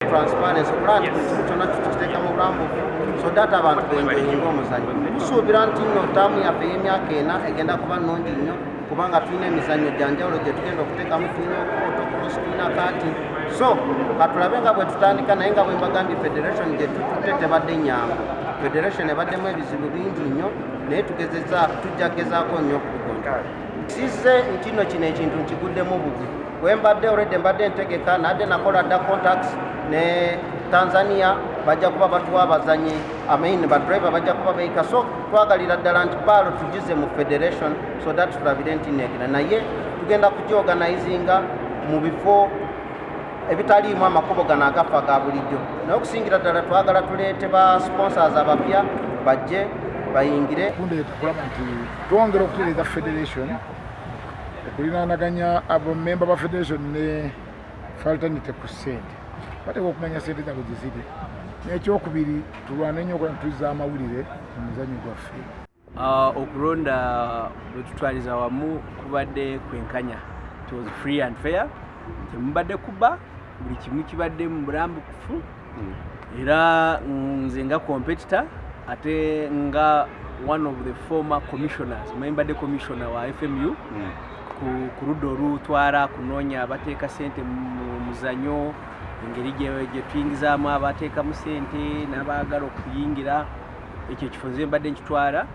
Transparency, okulaba nti buli kimu kyonna tukiteeka mu bulambufu so that abantu benjoyinga omuzannyo. Tusuubira nti nno taamu yaffe ey'emyaka 4 egenda kuba nnungi nnyo, kubanga tulina emizannyo gyanjawulo gye tugenda okuteekamu. Tulina autocross, tulina karting, so katulabe nga bwe tutandika. Naye nga bwe mbagambye, federation gye tututte tebadde nyangu. Federation ebaddemu ebizibu bingi nnyo, naye tugezeza, tujja kugezaako nnyo okubigonja. Sizze nti nno kino ekintu nkiguddemu bugwi. Bwe mbadde already mbadde ntegeka, nadde nakola dda contacts ne Tanzania, bajja kuba batuwa abazanyi, I mean, badriver bajja kuba beika. So twagalira ddala nti baalo tugize mu federation so that tulabire nti negera, naye tugenda kugiorganizinga mu bifo ebitaliimu amakubo gano agafa ga bulijjo. Naye okusingira ddala twagala tuleete ba sponsors abapya bajje bayingire. Kundeeta kulaba nti twongera okutereeza federation, okulinaanaganya abamemba ba federation ne fraternity ku ssente. Bateeka okumanya ssente zaabwe gye ziri. N'ekyokubiri, tulwane nnyo okuba tuzza amawulire mu muzannyo gwaffe. Okulonda bwe tutwaliza wamu kubadde kwenkanya. It was free and fair, temubadde kuba, buli kimu kibadde mu bulambukufu. Era nze nga competitor, ate nga one of the former commissioners, manyi mbadde commissioner wa FMU ku ludda olutwala kunoonya abateeka sente mu muzanyo, engeri gye tuyingizaamu abateekamu sente n'abaagala okuyingira ekyo ekifo, nze mbadde nkitwala.